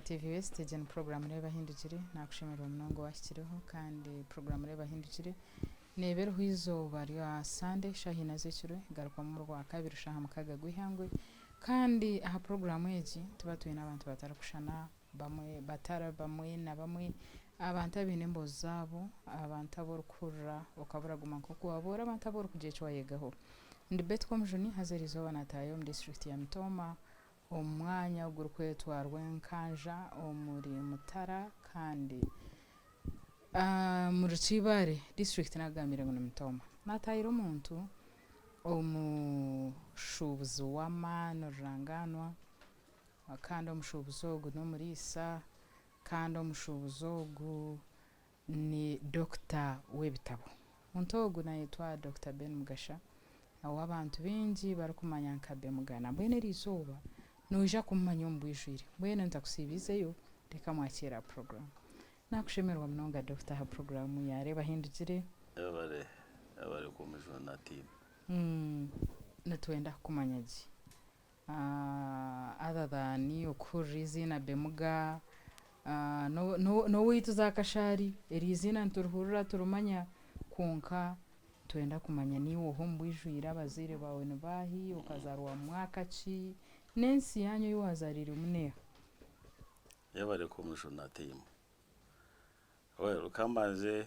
TV West, egi ni puroguraamu Reeba Ahindukire. Naakushemererwa munonga owaahikireho kandi puroguraamu Reeba Ahindukire neeba eriho eizooba rya Sande shaaha ina z'ekiro egarukwamu omu Rwakabiri shaaha mukaaga gw'eihangwe. Kandi aha puroguraamu egi nituba twine abantu batarikushushana bamwe batari bamwe na bamwe, abantu abaine emboozi zaabo, abantu abu orikuhurira okaba oraguma nk'oku waaba ori, abantu abu orikugira eki waayegaho. Ndi Betty Komujuni haza eriizooba naataayo omu disiturikiti ya Mitooma omu mwanya ogurikwetwa Rwenkanja omuri Mutara kandi omuri Kibaare disiturikiti nagambire ngu ni Mitooma. Naatahira omuntu omushuubuzi w'amaani rurangaanwa kandi omushuubuzi ogu n'omuriisa kandi omushuubuzi ogu Ni Dokita w'ebitabo. Omuntu ogu nayetwa Dokita Ben Mugasha ou abantu baingi barikumanya nka Bemugana. Mbwenu eriizooba noija kumumanya omu bwijwire. Mbwenu ntakusiibiizeyo, reka mwakiire aha puroguraamu. Nakushemererwa munonga Dokita aha puroguraamu ya Reeba Ahindukire. Webale webale kumujuna team. Nitwenda kukumanya gye. Other than okuhurira eiziina Bemuga, n'owaitu Zakashaari, eryo eiziina niturihurira turimanya kwonka nitwenda kumanya niiwe oha omu bwijwire, abazaire baawe ni baahi, okazaarwa mu mwaka ki, n'ensi yaanyu ei waazaariirwemu n'eha? Yebare kumujuna team. Well ka mbanze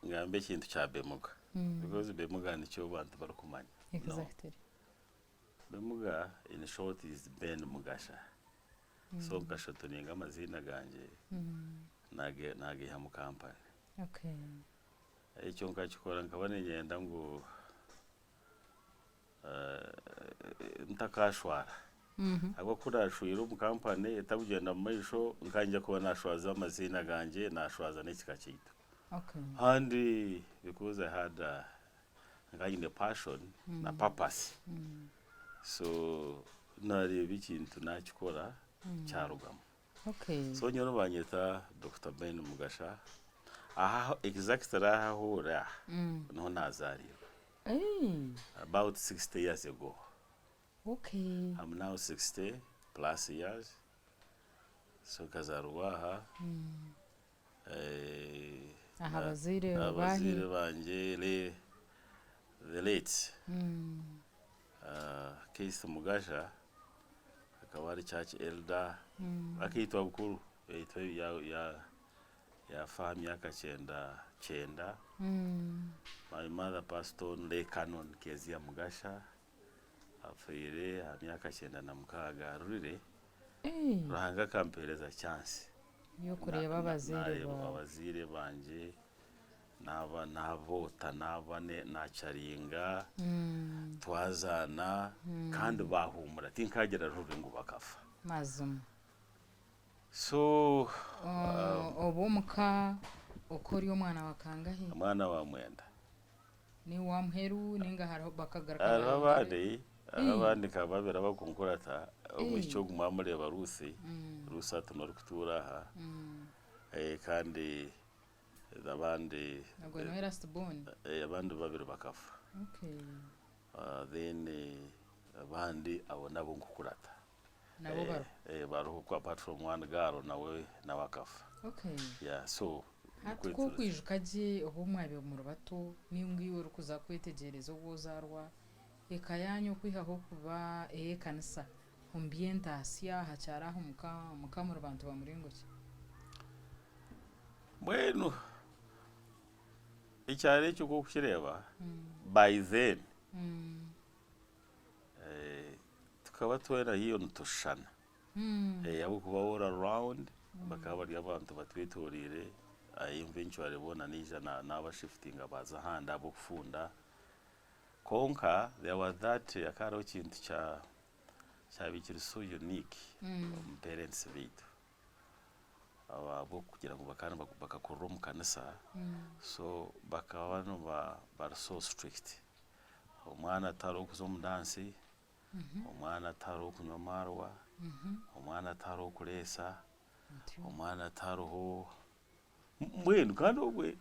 ngambe ekintu kya Bemuga because Bemuga nikyo abantu barikumanya. Exactly. Bemuga in short is Ben Mugasha so nkashotoninga amaziina gangye nagaiha mu company. Ekyo nkakikora nkaba niinyenda ngu ntakashwara ahabw'okuba ku naashwire omu company etakugyenda mu maisho nkaba niinyija kuba naashwaza amaziina gangye naashwaza n'ekika kyaitu. And because I had Nkaba nyine passion na purpose so nareeba ekintu nakikora kyarugamu. So nyowe nibanyeta Dokita Ben Mugasha aha exactly aha ahu ori aha niho nazarirwe about 60 years ago. I'm now 60 plus years so nkazarwa aha. Aha bazaire baahi? Abazaire bangye the late Keith Mugasha akaba ari church elder akaitwa bukuru yaafa aha myaka kyenda kyenda. My mother passed on late Canon Kezia Mugasha afiire aha myaka kyenda na mukaaga arurire. Ruhanga akampeereza chance. Y'okureeba abazaire baawe. Abazaire bangye naaba naboota naaba nacaringa twazaana kandi baahumura tinkagira ruri ngu bakafa. Mazima. So. Obu omuka oka ori omwana wa kangahi? Omwana wa mwenda. Niiwe wa muheru ninga hariho bakagaruka Hariho bayongyera? abandi, hariho abandi nka babiri abakunkurata, omwishiki ogu mwamureeba Ruth, Ruth hati niwe arikutuura aha, kandi abandi Ogwo niwe last born? Abandi babiri bakafa. Okay. Then abandi abo nabo nkukurata. Nabo bariho? Bariho apart from one girl nawe nawe akafa. Okay. Yeah so Hati ku okwijuka gye obu mwabaire muri bato ninga iwe orikuza kwetegyereza obu ozaarwa, eka yaanyu okwihaho kuba ey'ekanisa omu by'entaasya aha kyaro aha omuka, omuka muri bantu ba muringo ki? Mbwenu ekyaro ekyo ku orikukireeba by then Tukaba twena haihi nitushushana ahabw'okuba all around bakaba bari abantu batwetoreire eventually boona naija nabashifutinga baaza ahandi ahabw'okufunda kwonka there was that hakaba hariho ekintu kyabaire kiri so unique omu parents baitu ahabw'okugira ngu bakaba bakakurira omu kanisa so bakaba bari so strict. Omwana tariho kuza omu dansi, omwana tariho kunywa amaarwa, omwana tariho kureesa, omwana tariho mbwenu kandi obwe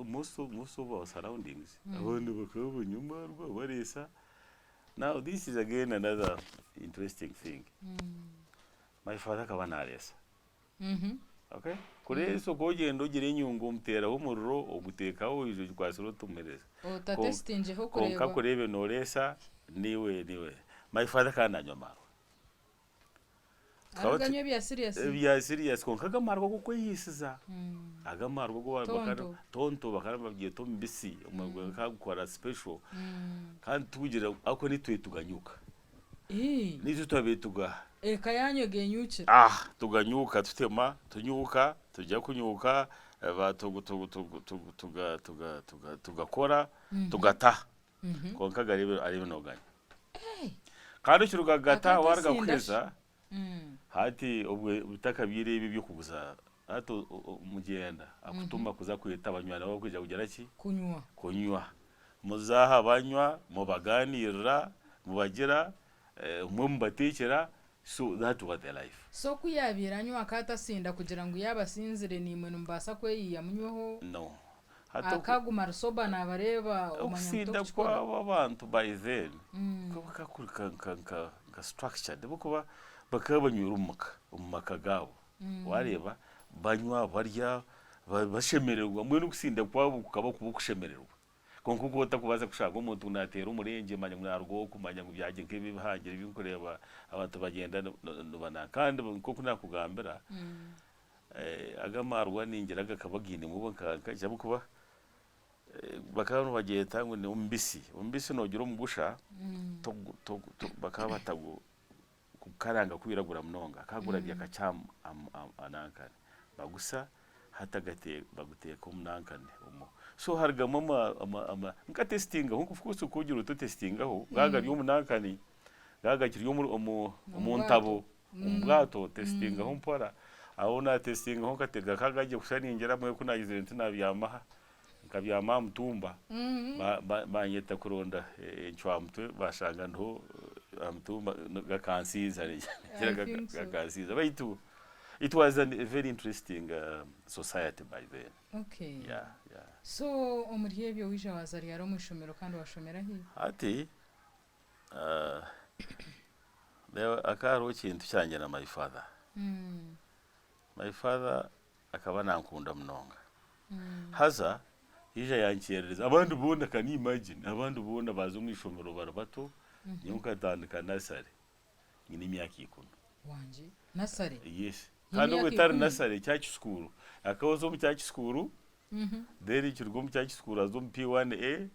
most of most of our surroundings abaana bakaba banywa amaarwa bareesa. Now this is again another interesting thing, my father akaba nareesa. Okay? Kureesa oku ogyenda ogira enyungu omuteeraho omuriro oguteekaho oija ogikwatsire otumuhereza. Otatesitingireho Kwonka kureeba. kureebe nooreesa niiwe niiwe. My father akaba nanywa amaarwa. Tukaba tu- Arikuganywa ebya serious. Ebya serious kwonka ago amaarwa g'okwehiisiza. Ago amaarwa agu ba- bakara Tonto. tonto bakaba nibagyeta omubisi bakagukora special kandi tikugira ahabw'okuba nitwe tuganyuka. Ii, Naitwe twabaire tuga. Eka yanyu egenyukire. Ah, tuganyuka tutema, tunyuka, tujya kunyuka, ba tugu tugu tugu tugu tuga tuga tuga tugakora, tugata. Kwonka gari ariyo noganywa. Kandi okiruga kugata Akaba waruga atasinda kuheza, hati obwe bitakabaire ebi eby'okuguza, hati mugyenda akutuma kuza kweta banywani baawe kwija kugira ki? Kunywa. Kunywa. Muza aha banywa, mubaganiirira, mubagira, obumwe mubateekyera, so that was the life. So ku yaabaire anywa akaba atasinda kugira ngu yaaba asinzire naimwe nimubaasa kweyiya munyweho? No. Hati oku- Akaguma ari sober naabareeba omanya ngu Okusinda tokukikora? kwabo abantu by then kukaba kuri nka nka nka nka structured ahabw'okuba bakaba banywera omu maka omu maka gaabo. Waareeba banywa, barya, ba- bashemererwa mbwenu okusinda kwabo kukaba kuba okushemererwa. Kwonka oku otakubaasa kushanga omuntu ngu naateera omurengye manya ngu naaruga oku manya ngu byagye nk'ebi ebihangire ebi nkureeba abantu bagyenda nibananka. Kandi nk'oku naakugambira, ago amaarwa ningira gakaba gainemu nka ahabw'okuba bakaba nibagyeta ngu n'omubisi. Omubisi noogira omugusha, bakaba batagu Kukaranga kwiragura munonga akagurabya kakye aha bagusa hati baguteeka omu nankani omu so harugamu ama nka testingaho of course ku ogira oti otestingaho gaba gari omu nankani gaba gakiri omu ntabo omu bwato otestingaho mpora aho natestingaho nkatega kagagye kusha ningira mbwenu ku nagizire nti nabyama aha Nkabyama aha mutumba, banyeta kuronda encwamutwe bashanga ndiho aha mutumba gakansinza, gakansinza baitu it was a very interesting society by then. Okay. Yeah, yeah. So omuri ebyo waija waaza ryari omu ishomero kandi washomera hi? Hati hakaba hariho ekintu kyangye na my father. My father akaba nankunda munonga. Haza yaija yankyerereza abandi boona can you imagine abandi boona baaza omu ishomero bari bato nyowe nkatandika nursery nyine emyaka ikumi. Wangi nursery? Yes. Kandi obwo Y'emyaka etari ikumi? nursery church school. Akaba aza omu church school then kiruga omu church school aza omu P1A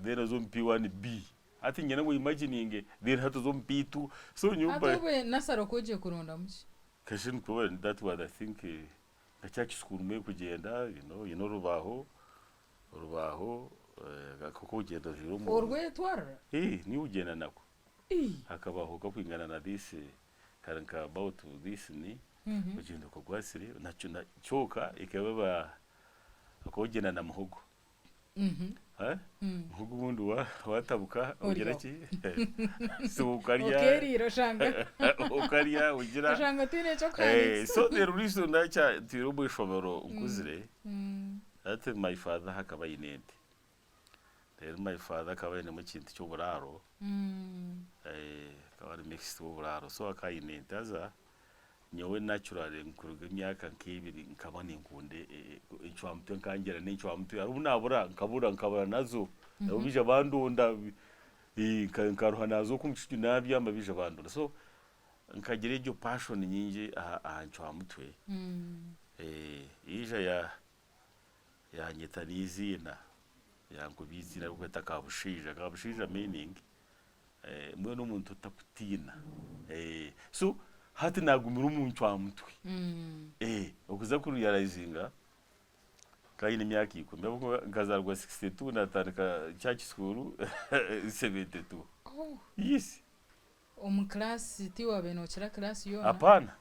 then aza omu P1B. Hati niinyenda ngu oimagininge then hati oze omu P2 so nyowe Hati obwe nursery okaba ogiye kurondamu ki? Keshe nikwo that was I think nka church school mbwenu kugyenda you know oyine orubaho, orubaho kokugyenda ojwire omu Orwetwarira? Eeh niiwe ogyenda nakwo. Eeh. Akabaho kakwingana na this kari nka about this ni ogyenda okagwatsire nakyo kyoka ekaba eba okaba ogyenda na muhogo. Muhogo obundi watabuka ogira ki? So okarya Okeeriira oshanga okarya ogira oshanga otaine eky'okuhandiikisa. So the reason nakyatwire omu ishomero nkuzire, hati my father akaba aine ente. Reero my father akaba ainemu ekintu ky'oburaaro, akaba ari mixed w'oburaaro so akaba aine ente haza Nyowe naturally nkuruga emyaka nk'ebiri nkaba ninkunda encwamutwe nkangira n'encwamutwe hariho obu nabura nkabura nkabura nazo nabo baija bandonda nkaruha naaza oku omu nabyama baija bandonda so nkagira egyo passion nyingi aha ncwamutwe yaija yanyeta n'eiziina yankuba eiziina ririkwetwa Kabushaija, Kabushaija meaning Mbwenu omuntu otakutiina so hati nagumira omu ncwamutwe okuza ku realizinga nkaba nyine emyaka ikumi ahabw'okuba nkazaarwa 62 natandika church school 72 yes. Omu class tiwabaire nokira class yoona? Apaana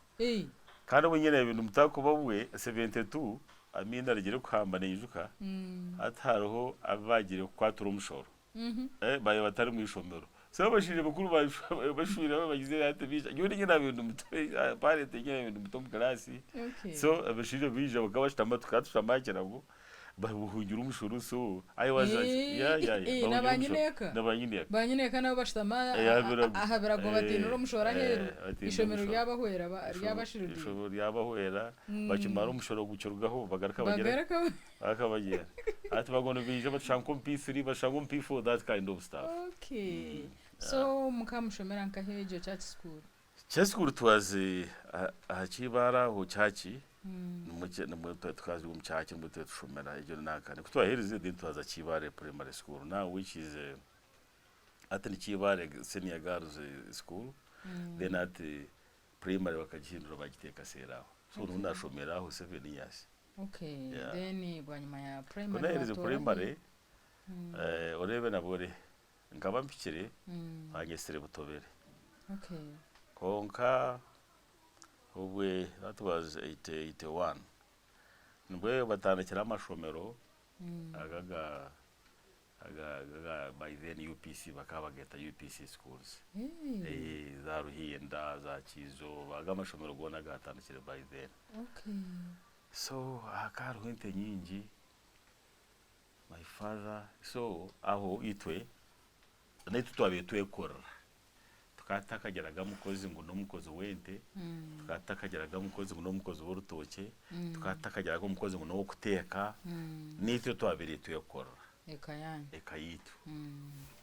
kandi obwe nyine naabaire ndi muto ahakuba obwe 72 amiino arugire kuhamba naijuka hati hariho abu baagiire kukwatira omushoro. Baabaire batari mu ishomero. So abashaija bakuru bashwire bagizire hati baija. Nyowe niinye naabaire ndi muto, apparently niinye naabaire ndi muto omu class. So abashaija baija bakaba bashutama tukaba tushutama aha kirago. Babuhungira omushoro so I was a yeah yeah yeah Eh, na bahugira ba omushoro nyineeka na ba nyineeka ba nyineeka nabo bashutama Eh, aha birago aha birago batiinire Eh, omushoro aheeru eh, batiinire eishomero omushoro ryabahwera ryabashiririire Eishomero ryabahwera bakimara omushoro gukirugaho bagaruka bagira bagaruka bagaruka bagyenda hati baguma nibaija batushanga omu P3 batushanga omu P4 that kind of stuff okay so mukamushomera nkahi egyo church school Church school twaze aha kibaare aho kyaki nimwo twaza omu kyaki nimwo twaba nitushomera egyo nankani ku twaherize then twaza Kibaare primary school now which is hati ni Kibaare senior girls school then hati primary bakagihindura bagiteeka seeri aho so niho nashomera aho 7 years. Okay Yeah. then bwanyima ya Ku primary naherize watoora primary hi? oreebe nabwo ore Nkaba mpikire banyetsire Butobere. Okay. Kwonka obwe that was 81 nibwe batandikire amashomero aga aga aga aga by then UPC bakaba bageta UPC schools. Hey. Eh, za Ruhinda, za Kiizooba, ago amashomero goona gatandikire by then. Okay. So hakaba hariho ente nyingi. My father so aho itwe naitwe twabaire twekorera tukaba tutakagiraga mukozi ngu n'omukozi w'ente tukaba tutakagiraga mukozi ngu n'omukozi w'orutookye tukaba tutakagiraga omukozi ngu n'ow'okuteeka naitwe twabaire twekorera Eka yanyu. eka yaitu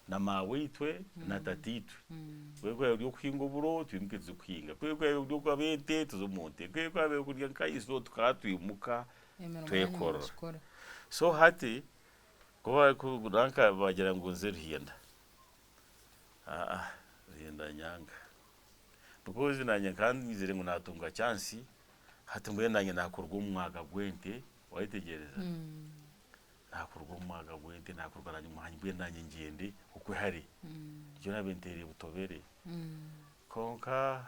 na maaweitwe na tataitwe ku erikuba eri okuhinga oburo twimuke tuze kuhinga ku erikuba eri okwaba ente tuze omu nte ku erikuba eri okurya nkaiso tukaba twimuka Emirimo yanyu twekorera. mugikora. So hati ku barikugura nka bagira ngu nze Ruhinda, aa Ruhinda nyanga because nanye nkaba ngizire ngu natunga chance hati mbwenu nanye nakuruga omu mwaga gw'ente wayetegyereza, nakuruga omu mwaga gw'ente nakuruga nanye mbwenu nanye ngyende okwe hare nikyo nabiire nteire Butobere kwonka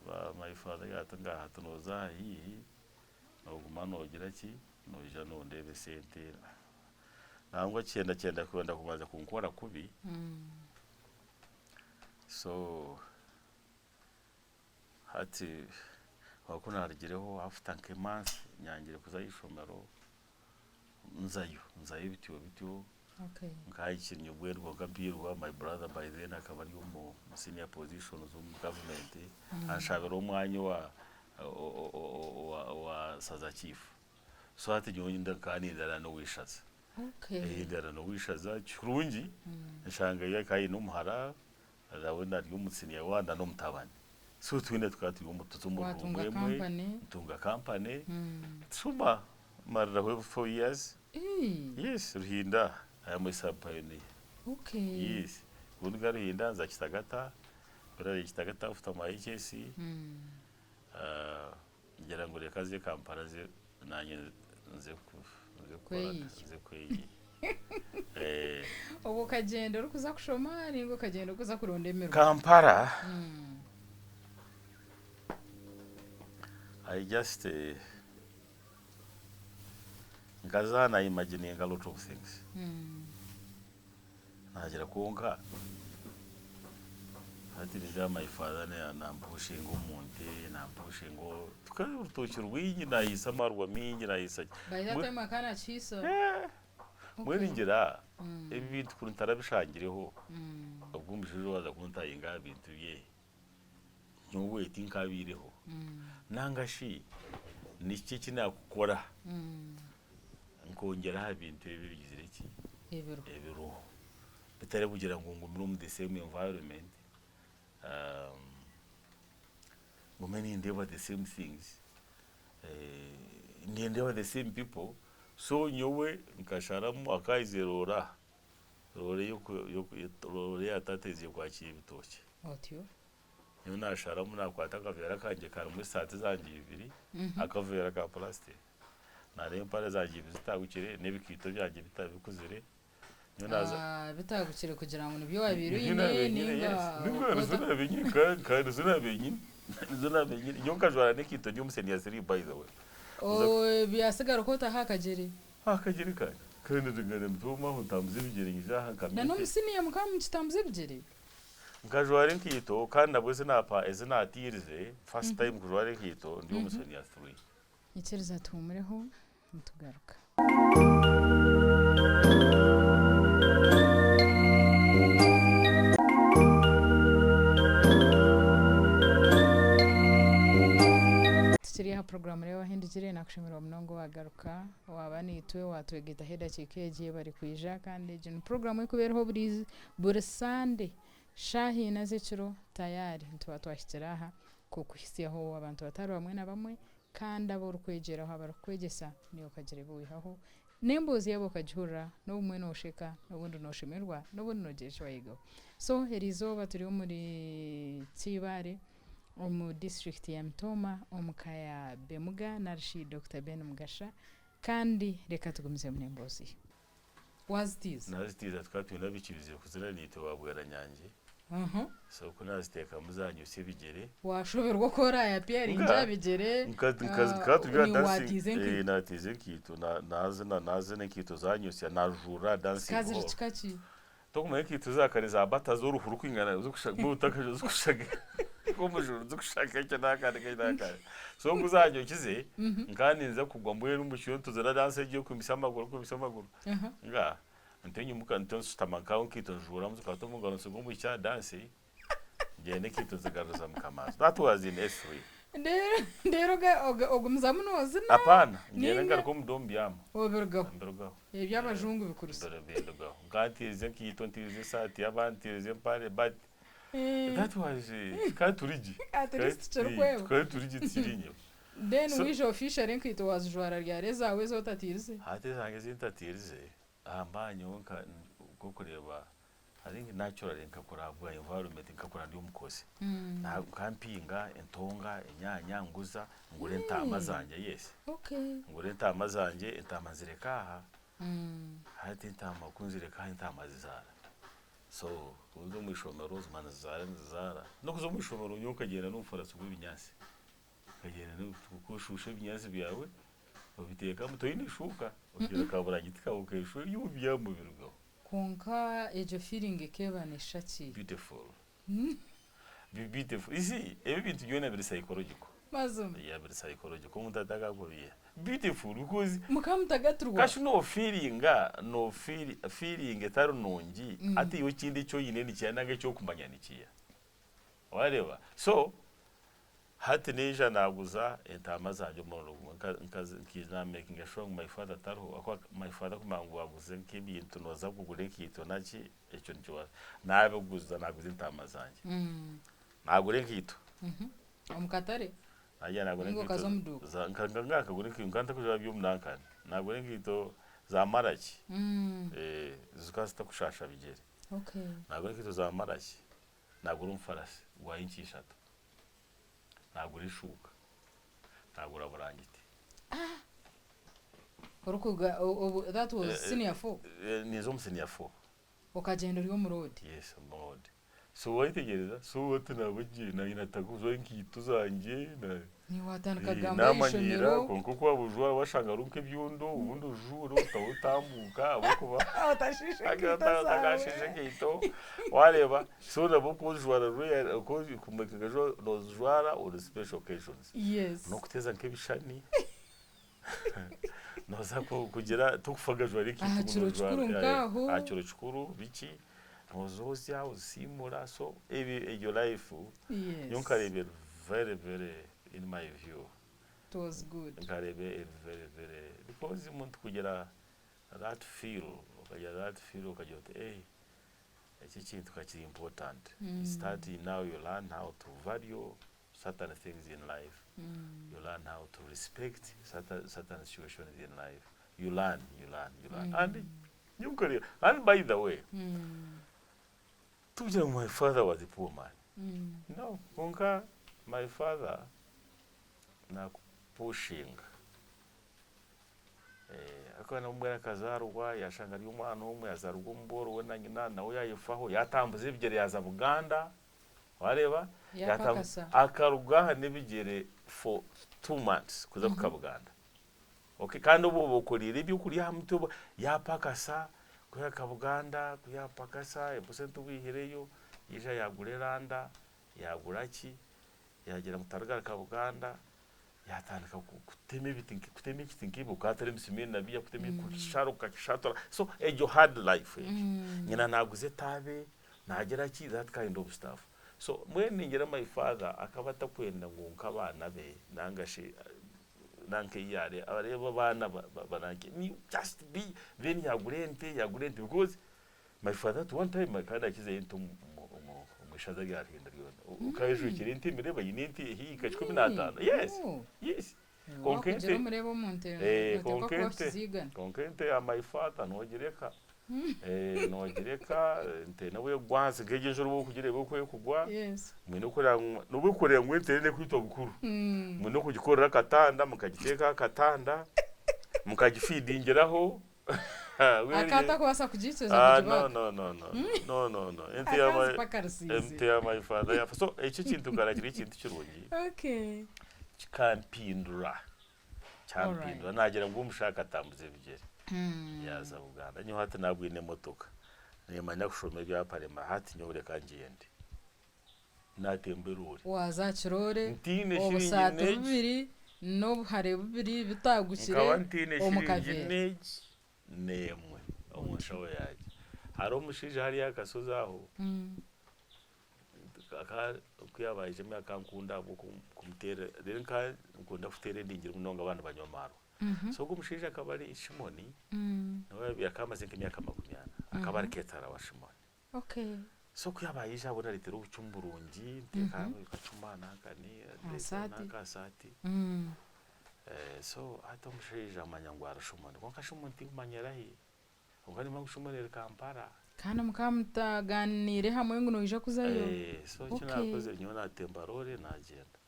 Ba my father yaagira ati ngaaha hati nooza aha haihi nooguma noogira ki noija nondeeba esente nangwa kyenda kyenda kwenda kubanza kunkora kubi so hati ku naarugireho after nka month nyangire kuza ah'eishomero nzayo nzayo bityo bityo. Okay. Nkahikire mbwenu kwonka mpiirwa my brother by then akaba ari omu senior positions omu government anshabira omwanya owa owa saza chief so hati nyowe nkaba nindara n'oweishaza Okay. ndara n'oweishaza kirungi nshanga ye akaba aine omuhara nawe ari omu senior one na n'omutabani so twena tukaba turi omu tuza omu room Watunga emwe company. ntunga company nshuma mariraho 4 years Eeh. Yes, Ruhinda. I am a sub pioneer. Okay. Yes. Ubundi bwa Ruhinda nza Kitagata. Buriya Kitagata after my HS. Ngira ngu reka nze Kampala nze nanye nze ku nze kukora Kweyiya. nze kweyiya. Eh, Obwo okagyenda orikuza kushoma ninga okagyenda orikuza kuronda emirimo? Kampala I just Nkaza na imagininga a lot of things. Nagira kwonka hati nindeeba my father nampushinga omu nte, nampushinga tukaba orutookye rwingi nahiisa amarwa maingi nahiisa ki. By that time akaba nakihiisa? Mbwenu ngira ebi bintu kuri ntarabishangireho, obwo omushaija waaza kuntayinga aha bintu bye. Nyowe tinkabaireho. Nanga shi niki eki naakukora nkongyera aha bintu ebi ebigizire ki? Ebiriho. Ebiriho. Bitari kugira ngu ngumire omu the same environment, ngume nindeeba the same things, nindeeba the same people. So nyowe nkasharamu akahaize roora. Roore roore ya taata eizire kwakira ebitookye. Otyo. Nyowe naasharamu naakwata akaveera kangye karimu esaati zangye ibiri, akaveera ka plastic, naareeba empare zangye ibiri zitaagukire n'ebikaito byangye bikuzire. Nyowe naaza. Ah, bitaagukire kugira ngu nibyo waabaire Nibyo oine naabaire nyine, nainga yes. Nibyo nizo okota. naabaire nyine, nka nka nizo naabaire nyine. Nizo naabaire nyine. Nyowe nkajwara n'ekaito ndi omu senior three by the way. Nza Oh, byasigara okota aha akagyere. Aha kagyere kangye. Kandi ndingana nituuma aho ntambuza ebigyere nyija aha Na nkamya n'omu ente. siniya mukaba mukitambuza ebigyere? Nkajwara enkaito kandi nabwo ezi napa ezi naatiirize first time kujwara enkaito ndi omu senior three. Nyikiriza tuhumureho nitugaruka. Tukiri aha puroguraamu Reeba Ohindukire, nakushemererwa munonga owagaruka waaba naitwe watwegyeetaho edakiika egi yebare kwija kandi egi ni puroguraamu erikuba eriho buri Sande shaaha ina z'ekiro tayari nituba twahikire aha kukuhitsyaho abantu batari bamwe na bamwe kandi abu orikwegyeraho abarikukwegyesa naiwe okagira ebi waihaho n'emboozi yaabo okagihurira n'obumwe noosheka n'obundi nooshemererwa n'obundi noogira eki waayegaho. So eriizooba turi omuri Kibaare omu disiturikiti ya Mitooma omu ka ya Bemuga narishi Dokita Ben Mugasha kandi reka tugumizemu n'emboozi. Waazitiiza? Naazitiiza tukaba twine abaikirize kuzina naitwe ba Bweranyangi. So ku naaziteekamu zaanyutsya ebigyere. Waashoberwa oku oraayapiyaringe aha bigyere. Nkaba turi aha dancing, naatiiza enkaito naazina naazina enkaito zaanyutsya naajuurira aha dancing hall. Zikaba ziri kika ki? Tokumanya enkaito eza kare za bata z'oruhu rurikwingana zirikushaga nk'omujuru zirikushaga ekyo n'akandi ekyo n'akandi. So ku zaanyokize nkaba ninza kugwa mbwenu omu kiro nituzina dance egyo y'okwimutsya amaguru okwimutsya amaguru nga ntyo nyimuka ntyo nshutama nkaho enkaito njuuramu nzikwata omu ngaro nsiga omwishiki aha dance ngyenda enkaito nzigaruza mukama. That was in S three. Reero ogumizamu noozina? Apaana, ngyenda ngaruka omu domu mbyama. Obirugaho. Mbirugaho. Eby'abajungu bikurutsya. Mbirugaho. Nkaba ntiirize enkaito, ntiirize esaati y'abaana, ntiirize empare but that was tukaba turi gye. At least tikirikweba. Tukaba turi gye tikiri enyima. Then waija officially enkaito waazijwara ryari ezaawe ezi otatiirize? Hati ezange ezi ntatiirize, aha mbaha nyowe nka nk'okureeba I think naturally nkakura ahabwa environment nkakura ndi omukozi. Nkaba mpinga entonga, enyaanya nguza, ngura entaama zangye yes. Ngura entaama zangye, entaama nzireka aha, hati entaama ku nzireka aha entaama zizaara. So ku nza omu ishomero ziguma nizizaara nizizaara. N'okuza omu ishomero nyowe nkagyenda n'omufarasi gw'ebinyaatsi. Okagyenda oshuusha ebinyaatsi byawe obiteekamu toine shuuka, ogyenda kaburangiti kaawe okeeshuura ebyoma birugaho. Kwonka egyo feeling ekeeba neshusha ki? Beautiful. Be beautiful. You see, ebi ebintu byona biri psychological. Mazima. Yeah, biri psychological. Omuntu atakakubiha. Beautiful because Mukaba mutagatirwa. kashi no feelinga no feel feeling etari nungi hati iwe ekindi eki oine nikiha nanga eki okumanya nikiha. Wareeba? So Hati naija naaguza entaama zangye omurundi gumwe nkaija na makinga sure ngu my father tariho ahakuba my father kumanya ngu waaguza nk'ebintu nooza kugura enkaito naki ekyo nikyo naabiguza naaguza entaama zangye. Naagura enkaito. Omu katare? Naija naagura Ninga enkaito okaza omu duuka? Nkagura enkaito nkaba ntarikujwara by'omunankani. Naagura enkaito za maraki zikaba zitakushaasha bigyere. Naagura enkaito za maraki, naagura omufarasi gwa inci ishatu. Nagura eshuuka, nagura burangiti. Orikuga obu that was senior four? Ninza omu senior four. Okagyenda ori omu road? Yes, omu road. So wayetegyereza, so hati naba gye naanye nataguza enkaito zangye. Niiwe watandika kugamba aha Namanyiira ishomero. kwonka oku waaba ojwara washanga hariho nk'ebyondo obundi ojuure otabe otambuuka ahabw'okuba Otashiisha enkaito zaawe. otakashiisha enkaito wareeba so nabwo ku ojwara rare ku orikumakinga sure nozijwara on special occasions. Yes. N'okuteeza nk'ebishushani nooza kugira tokufa gajwara enkaito Aha ngu kiro nojwara kikuru nk'aho. aha kiro kikuru biki nozoozya ozisiimuura so egyo life Yes. nyowe nkareeba eri very very in my view It was good. nkareeba eri very very because omuntu kugira that feel okagira that feel okagira oti eh eki ekintu ka kiri important you start now you learn how to value certain things in life you learn how to respect certain, certain situations in life you learn you learn you learn and nyowe nkareeba and by the way Tikugira ngu my father was a poor man. No, kwonka my father nakupushinga. Akaba nabwo akazaarwa yashanga ari omwana omwe yazaarwa omu bworo we na nyina nawe yayefaho yatambuza ebigyere yaaza Buganda wareeba Yapakasa. akaruga aha n'ebigyere for 2 months kuza kuhika Buganda. Okay, kandi obwo oba okoriire ebyokurya aha mutwe yapakasa kuhika Buganda kuyapakasa obusente obwihireyo yaija yagura eranda yagura ki yagira ngu tarigaruka Buganda. Yatandika kutema ebiti kutema ekiti nk'eiwe okaatera emisumaari na biiya kutema kukishara okakishatura so egyo hard life egyo. Nyina naaguza etaabe naagira ki that kind of stuff. So mbwenu ningira my father akaba atakwenda ngu nk'abaana be nanga shi nanka ei yaare areebe abaana baranki just be then yaagura ente yaagura ente because My father at one time akaba nakizayo ente omu ishaza rya Ruhinda ryona. Okajwekera ente emireba aine ente ehika 15. Yes. Yes. Konka ente omureba omu nte noteekwa kuba ohikize igana. Konka ente ya my father nogireka. Nogireka ente nobu ekugwa ahansi nk'egyo enjura obu orikugireeba oku ekugwa. Mwine kureba ngu nobu orikureeba ngu ente nekwitwa bukuru. Mwine kugikorera akatanda mukagiteeka aha katanda mukagifidingiraho. Akaba atakubaasa kugiikiriza Ah, no, kugibaga. no, no, no, no, no, no. Ente ya Akazi my, paka rusiizi. ente ya my father yafa. So ekyo ekintu kara kiri ekintu kirungi kikampindura, kyampindura nagira ngu omushaija akatambuza ebigyere yaaza Buganda. Nyowe hati nabwine emotoka nimanya kushoma ebyapa rema hati nyowe reka ngyende. Natemba eroore. Waaza aha kiroore, Ntiine shiringi obusaati n'egi. bubiri n'obuhare bubiri bitagukire Nkaba ntiine omu shiringi kaveera. n'egi n'emwe omu nshaho yangye. Hariho omushaija hariya aha kashozi aho, ku yaaba aija akankunda ahabw'okumuteera, reero nka nkunda kuteera endingiri munonga abaana banywa amaarwa. So ogwo omushaija akaba ari Shimoni, nawe akaba amaze nk'emyaka 40, akaba ari keetara wa Shimoni. So ku yaaba yaija abona areetera obucumu burungi, nteeka akacuma nanka Asaati. nanka asaati. So hati omushaija amanya ngu ari Shimoni kwonka Shimoni tinkumanya ari hi. Kwonka nimanya ngu Shimoni ari Kampala. Kandi mukaba mutaganiire hamwe ngu noija kuzayo? So eki naakozire nyowe naatemba roore naagyenda.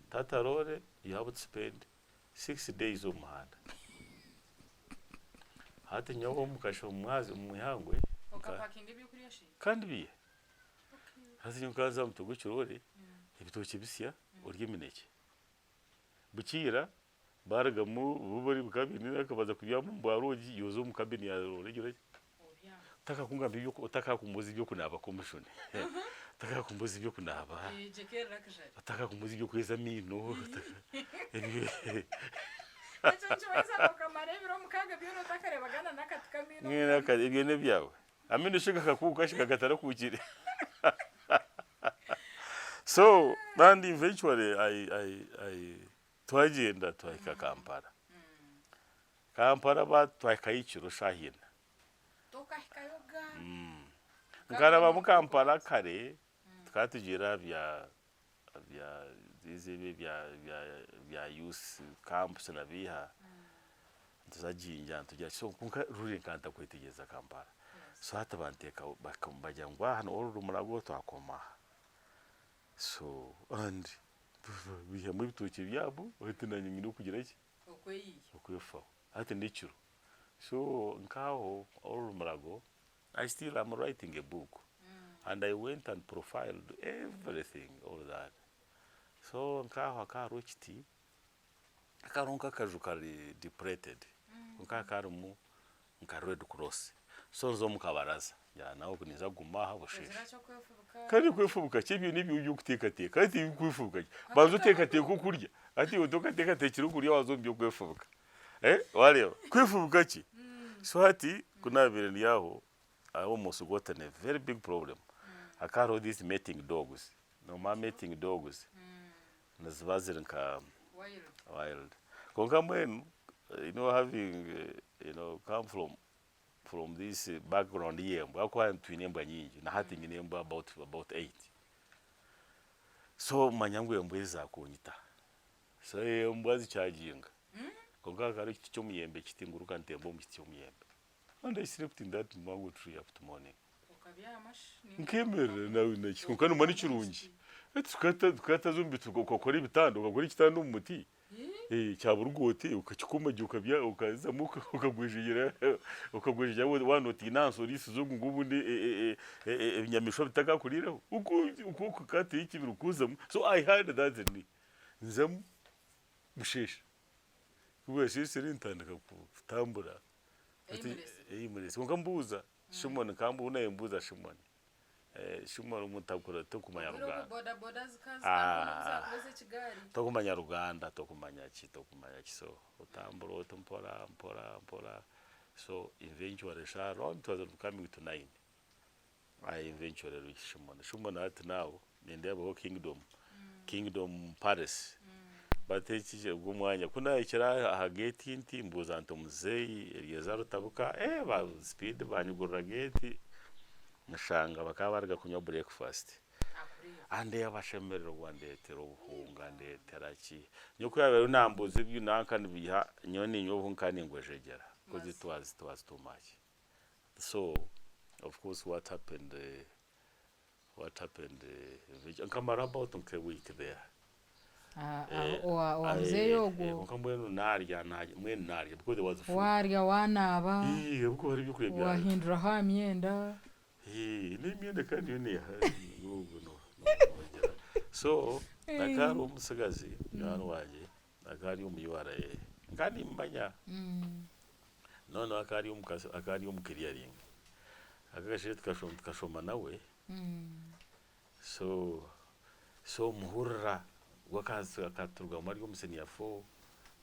Taata roore you have to spend 6 days omu muhanda. Hati nyowe omu omumwazi omu ihangwe Okapakinga ebyokurya shi? Kandi biiha. Hati nyowe nkanza aha mutwe gw'ekiroore, ebitookye bisya orye eminekye. Bukiira barugamu bo bari bakaba baine bakabanza kubyama omu bwa lodge iwe oza omu cabin ya roore ogire ki? Otakakungamba otakakumbuuza eby'okunaaba kw'omushoni, otakakumbuuza eby'okunaaba, otakakumbuuza eby'okweza amaino, Ekyo nikimanyisa ngu okamara ebiro 6 byona otakareebagana n'akati k'amaino omu kanwa. Ebyo n'ebyawe. Amaino shi gakakuuka shi gatarakuukire? So and eventually I, I, I, twagyenda twahika Kampala. Kampala ba twahikayo ekiro shaaha ina. Tokahikayoga. Nkarabamu Kampala kare tukaba tugiire aha bya bya these ebi ebya bya bya youth camps na biiha nituza Jinja nitugira ki so kwonka ruri nkaba ntakwetegyereza Kampala. So hati banteeka bagira ngu hanu oru Murago twakoma aha. So and biihamu ebitookye byabo hati nanye nyine okugira ki? Okwefaho. Hati n'ekiro. So nk'aho oru Murago I still am writing a book and I went and profiled everything all that. So nk'aho hakaba hariho ekiti, hakaba hariho nk'akaju kari depleted kwonka hakaba harimu nka red cross. So nza omu kabaraza ngira nawe oku ninza kuguma aha busheeshe. Kandi kwefubuka ki ebyo n'ebyo eby'okuteekateeka hati kwefubuka ki? Banza oteekateeke okurya hati iwe tokateekateekire okurya waaza omu by'okwefubuka. Waareeba? Kwefubuka ki? So hati ku naabaire ndi aho, I almost got in a very big problem. Hakaba hariho these mating dogs. Noomanya mating dogs niziba ziri nka wild. Kwonka mbwenu you know having you know come from this background y'embwa ahabw'okuba twine embwa nyingi na hati nyine embwa about eight. So manya ngu embwa ezi zaakunyita. So embwa zikyaginga. Kwonka hakaba hariho ekiti ky'omuyembe kitinguruka ntemba omu kiti ky'omuyembe. And I slept in that mango tree up to morning. Nkemerera nawe naki kwonka nomanya ni kirungi. Tukataza omu biti okakora ebitanda okakora ekitanda omu muti kyaburuga oti okakikoma gye okabya okazamu okagwejegyera okagwejegyera waaba notiina ahansi oriisize ogu ngu obundi ebinyamaishwa bitakakuriireho okukata ekibira okuzamu so I had that in me nzamu busheesha ku bwasheesire ntandika kutambura kwonka mbuuza Shimoni nkambuuza Shimoni. Shimoni omutakura tokumanya Obwire obu Ruganda. boda boda zikaba zitariho n'obu zakuba ez'ekigaari. Tokumanya Ruganda tokumanya ki tokumanya ki so otambura oti mpora mpora mpora so eventually eshaaha around it was coming to nine I eventually reached Shimoni. Shimoni hati now nindeebaho Kingdom Kingdom Palace but eki ogwo omwanya ku nahikire aha gate nti mbuuza nti omuzeeyi Eliezer Rutabuka eh ba speed banyigurira gate Nshanga bakaba baruga kunywa breakfast. Andeeba ashemererwa andeetera obuhunga andeetera ki. Nyowe ku yaabaire ariyo nambuuza ebi nanka nibiiha nyowe niinywa obuhunga nkaba ningwejegyera because it was it was too much. So of course what happened what happened nkamara about nka a week there. Owa owa muzeeyi ogwo. Kwonka mbwenu naarya mbwenu naarya because there was food. Waarya waanaaba. Ahabw'okuba hariho ebyokurya bya. Waahinduraho aha myenda. N'emyenda kandi yo neeha noogira. So hakaba hariho omutsigazi munywani wangye akaba ari omu URA nkaba nimmumanya. Noneho akaba ari omu akaba ari omu clearing. Ako akasheeshe tukashoma nawe. So so muhurira we akaturugamu ari omu senior four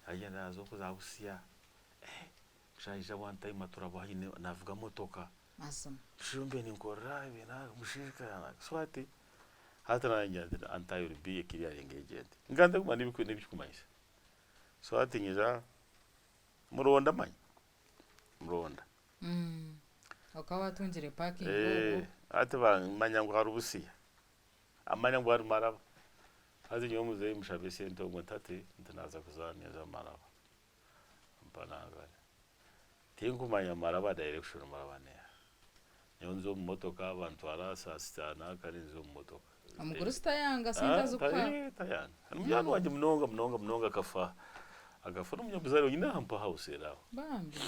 yagyenda yaaza okwo za Busia eh mushaija one time aturabaho aine navuga motoka Mazima. Mushaija ou mbaire ninkorera ebi na mushaija so hati hati naanye ngira nti anti I will be a clearing agent nkaba ntakumanya n'ebikumanyisa so hati nyija muronda manya muronda. Okaba watungire parking obwo. Hati bamanya ngu hari Busia, amanya ngu hari Maraba. Haza nyowe muzeeyi mushaba esente obwo nti hati nti naaza kuzaana ninza Maraba. Ampa nangane. Tinkumanya Maraba direction Maraba neeha. Nyowe nza omu motoka bantwara saa sita naakare nza omu motoka. Omugurusi tayanga sente azikuha. Tayanga. Ni munywani wangye munonga munonga munonga akafa akafa n'omunyabuzaare nyine aha Mpa house eri aho. Bambi.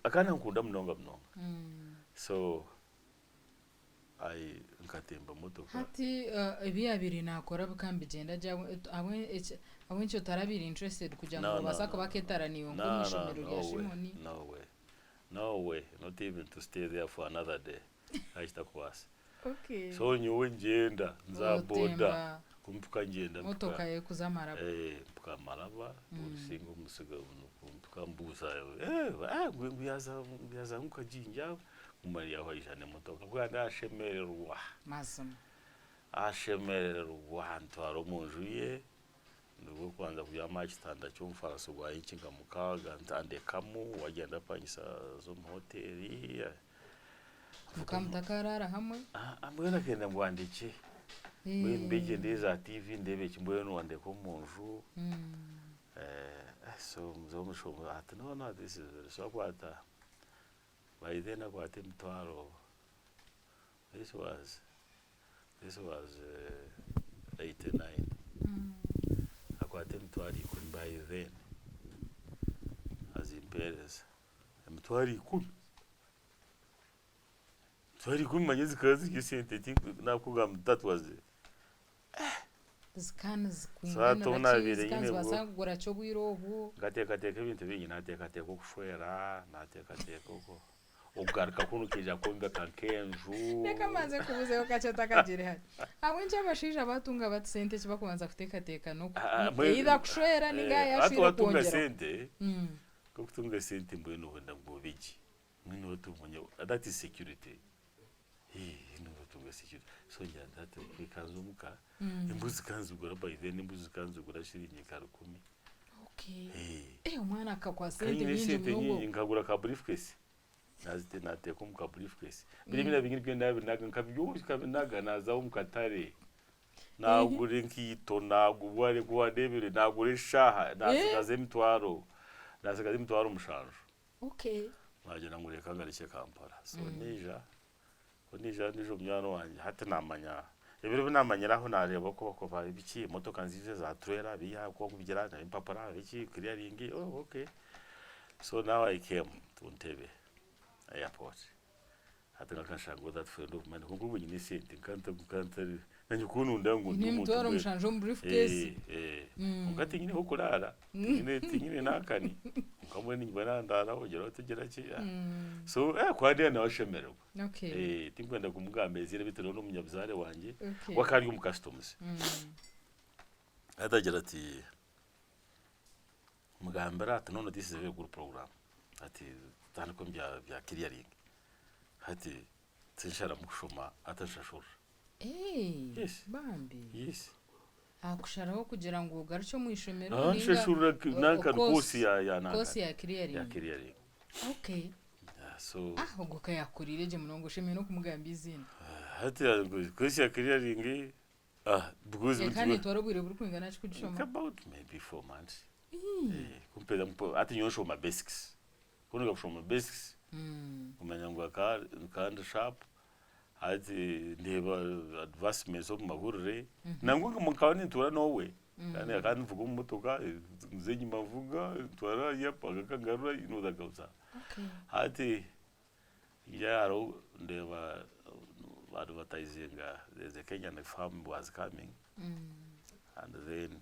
Akaba nankunda munonga munonga so I nkatemba motoka. Hati ebi yabaire nakora bikaba nibigyenda gye ahabw'enki otarabaire interested kugira ngu nobaasa kuba keetara naiwe nk'omu ishomero rya Shimoni? No way, no way, not even to stay there for another day hakaba kitakubaasa. So nyowe ngyenda nza boda mpika ngyenda Motoka ekuza Maraba. Mpika Maraba orusinga omusiga mpika mbuuza eh ngu yaza ngu yaza nka Jinja kumara yaho aija n'emotoka ku ashemererwa. Mazima. Ashemererwa antwara omu nju ye nibwo kubanza kubyama aha kitanda ky'omufaarasi gwa inci nka mukaaga andekamu we agyenda apangisa aza omu hoteeri. Mukaba mutakaraara hamwe? Mbwenu akenda ngu andekye, mbwenu mbegye ndeebe za TV ndeebe ki mbwenu andeke omu nju. So muzeeyi omushumba ati no no this is very so akwata by then akwata emitwaro this was this was 89 akwata emitwaro ikumi by then azimpeereza. Emitwaro ikumi. Emitwaro ikumi manya zikaba ziri esente ti nakugamba nti that was Zikaba nizikwinganira ki? Zikaba nizibaasa kugura ki obwire obwo? Nkateekateeka ebintu bingi, naateekateeka okushwera, naateekateeka okugaruka kunu nkaija kwombeka nk'enju. Reka mbanze nkubuuzeho kakye otakagiire hare. Ahabw'enki abashaija baatunga bati sente eki barikubanza kuteekateeka n'oku either kushwera ninga yaaba Hati yashweire waatunga kwongyeraho? sente, Nk'okutunga esente mbwenu ohenda ngu obe gye, mbwenu otumanya that is security, noba otunga security. So ngira nti hati reka nze omuka, embuzi ka nzigura by then embuzi zikaba nizigura shiringi nka rukumi. Okay. Eh, omwana akakwasa Nkaba sente nyine nyingi esente munonga. nyingi nkagura ka briefcase, nazite nateeka omu ka briefcase. Biri bina bingi nibyo nabinaga nkabyoza nkabinaga naza omu katare. Naagura enkaito, naagura ku wandeebire naagura eshaaha, naatsigaza emitwaro, naatsigaza emitwaro mushanju. Okay. Naagira ngu reka ngarukye Kampala. So naija, ku naija ndiija omunywani wangye hati naamanya, ebiro ebi naamanyire aho naareeba oku barikuba biki, emotoka niziija za turera biiha oku barikubigira, empapura biki, clearing, oh okay. So now I came to Entebbe airport. Hati nkakashanga that friend of mine kwonka obwo nyine esente nkantari nanye kununda ngu ndi omuntu emitwaro mushanju omu briefcase. Kwonka tinyine h'okuraara tinyine tinyine naakani. Kwonka mbwenu niinyija nandaara ogira oti ogira ki so ku andeeba nawe ashemererwa. Tinkwenda kumugamba eiziina beitu nawe n'omunyabuzaare wangye we akaba ari omu customs. Hati agira ati mugambira ati no no this is a very good program ati tutandike omu bya clearing hati tinsharamu kushoma hati nshashurira. Yes. Bambi. Yes. Akusharaho kugira ngu ogarukye omu ishomero Ah, ninga nshashurira nanka course- course ya ya nanka course ya clearing. ya clearing. Okay. Yeah, so Ah, ogwo ka yakukuriire gye munonga oshemereire n'okumugamba eiziina. hati course ya clearing ah because Eka netwara obwire burikwingana ki kugishoma? about maybe 4 months. Eh, kumpeza mpo hati nyowe nshoma basics. Ku ndikushoma basics kumanya ngu aka kandi sharp hati ndeeba advancements omu mahurire nangwa nkaba nintuura n'owe kandi akaba ninvuga omu motoka nza enyima nvuga ntwara hariya mpaka ngarura you know that kind of hati njya hariho ndeeba ba advertisinga there's a Kenyan firm was coming and then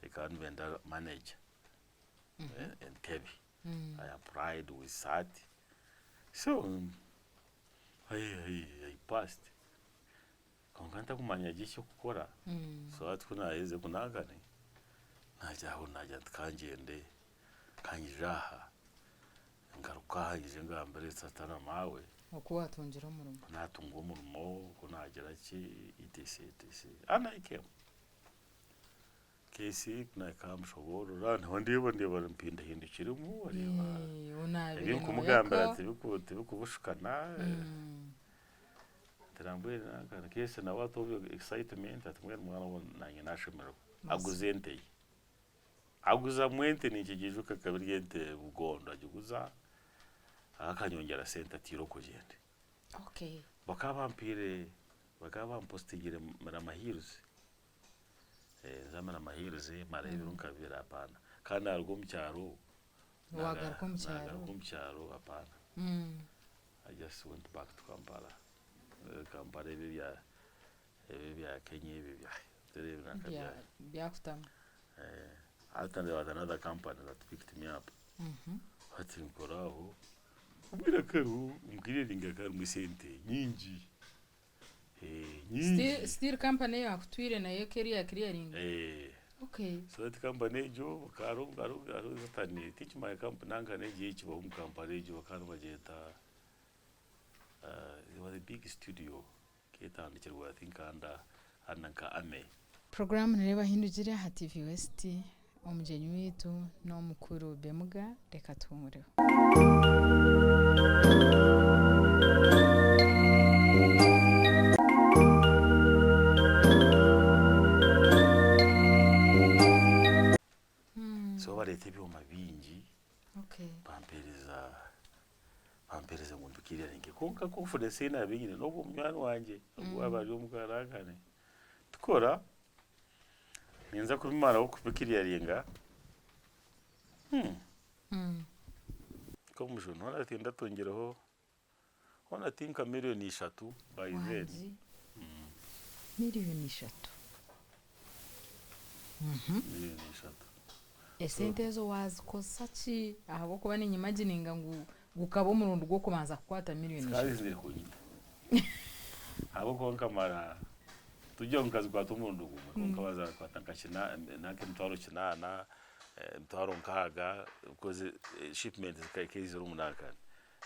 ekaba nibenda manager Entebbe. I applied we sat so I, I, I passed kwonka ntakumanya gye eky'okukora so hati ku naaherize kunankane naagira aho naagira nti kangyende kanyije aha ngaruke aha nyije ngambire tata na maawe Oku waatungire omurimo. ku naatunga omurimo ku naagira ki etc etc and I came. Case ku naahika aha mushoboorora nawe ndeeba ndeeba mpindahindukiremu areeba Onaabire ebi nkumugambira nooyaka. tibikubushukana ngira mbwenu nanka Case nawe ati excitement ati mbwenu mwana we nanye nashemererwa aguza ente ye. Aguzamu ente ninkigiijuka ekaba eri ente bugondo agiguza akanyongyera sente ati irooko ogyende. Bakaba bampaire bakaba bampositingire Mirama Hills. Nza Mirama Hills marayo ebiro nka bibiri hapana. Kandi naruga omu kyaro Wagaruka omu kyaro? Nagaruka omu kyaro hapana. I just went back to Kampala. Kampala ebi ebya ebi ebya Kenya ebi ebya Byakutama. Hati there was another company that picked me up. Hati nkora aho obwire kariho omu clearing harimu esente nyingi. Nyingi. Still company eyakutwire nayo eka eri eya clearing? Eh. Okay. So hati company egyo hariho hariho satani tinkimanya company nanka n'egi ekibaho omu Kampala egyo bakaba nibagyeta it was a big studio eketandikirwe I think under under nka army. Puroguraamu Nireeba Ahindugire aha TV West. Omugyenyi waitu n'omukuru Bemuga, reka tuhumureho. So bareeta ebyoma bingi bampeereza bampeereza ngu mbiclearinge kwonka confidence ei naabaire nyine n'ogwo munywani wangye ogu waaba ari omu karankane tukora Ninza kubimaraho kubiclearinga Nk'omujuni hoona tindatungireho hoona ti nka miriyoni ishatu by then. Wangi miriyoni ishatu. Miriyoni ishatu. Esente ezo waazikozesa ki? Ahabw'okuba niinyimagininga ngu gukaba omurundi gw'okubanza kukwata miriyoni Zikaba ishatu. zizire kunyita ahabw'okuba nkamara turigira ngu nkazikwata omurundi gumwe kwonka bazakwata nka nanka emitwaro kinaana, emitwaro nkaaga because shipment zikaba ziri omu nankani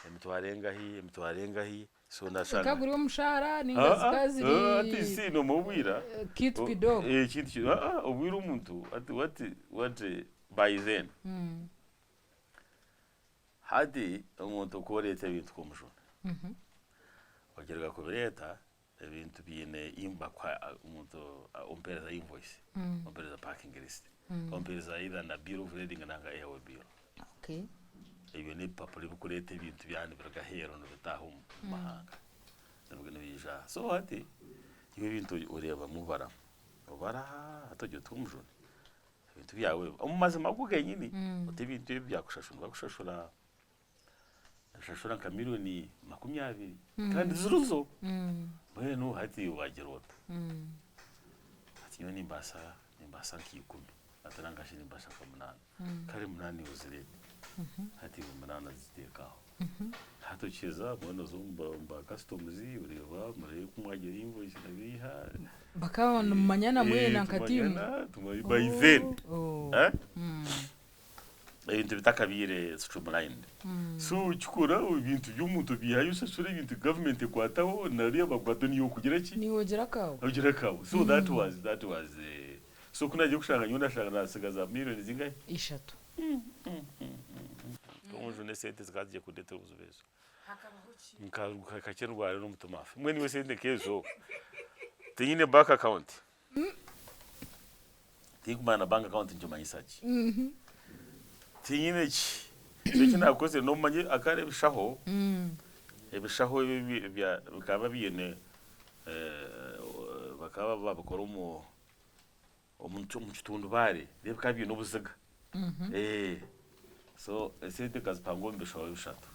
emitwaro engahi, emitwaro engahi so nashanga Ekaba guri omushahara ninga zikaba ziri hati si nomuha obwira kitu kidogo. Ekintu obwire omuntu hati what what by then Hati omuntu ku oreeta ebintu nk'omujuni, ogyerwa kubireeta ebintu biine bakuha omuntu ompeereza invoice, ompeereza packing list, ompeereza either na bill of lading nanga airway bill. Ebyo n'ebipapura ebirikureeta ebintu byaba nibiruga aheeru nibitaaha omu mahanga nibiija aha. So hati iwe ebintu oreebamu obaramu, obara hati ogira oti omujuni Ebintu byawe omu mazima ago genyini oti ebintu ebi byakushashura nibakushashura nibashashura nka miriyoni 20 kandi ziri zo mbwenu hati wagira ota? Hati nyowe nimbaasa nimbaasa nka ikumi. Ati nangashi nimbasha nka munaana. Kare munaana iwe ozireete. Hati iwe munaana ziteeke aho. Hati okiheza mbwenu oze omu ba customs oreeba mureebe ku mwagira invoice na biiha. Bakaba nimumanyana mwena nka tiimu? Tumanyana, tumanyana by then. Oh. Eh? Ebintu bitakabaire streamlined. So okikora ebintu by'omuntu obiihayo oshashura ebintu government ekwataho nariya bakwataho niiwe okugira ki? Niiwe ogira akaawe. Ogira akaawe. So that was that was the so ku naagiye kushanga nyowe nashanga naatsigaza million zingahi? Ishatu. Omujuni n'esente zikaba zigiye kundeetera obuzibu ezo. Nka ndware n'omutima nfe. Mbwenu iwe esente nk'ezo tinyine bank account. Tinkumanya na bank account nikimanyisa ki. Tinyine ki. So eki naakozire noomanya akare ebishaho, ebishaho ebi bikaba biine bakaba babikora omu omu kitundubaare reero bikaba biine obuziga. So esente nkazipanga omu bishaho bishatu.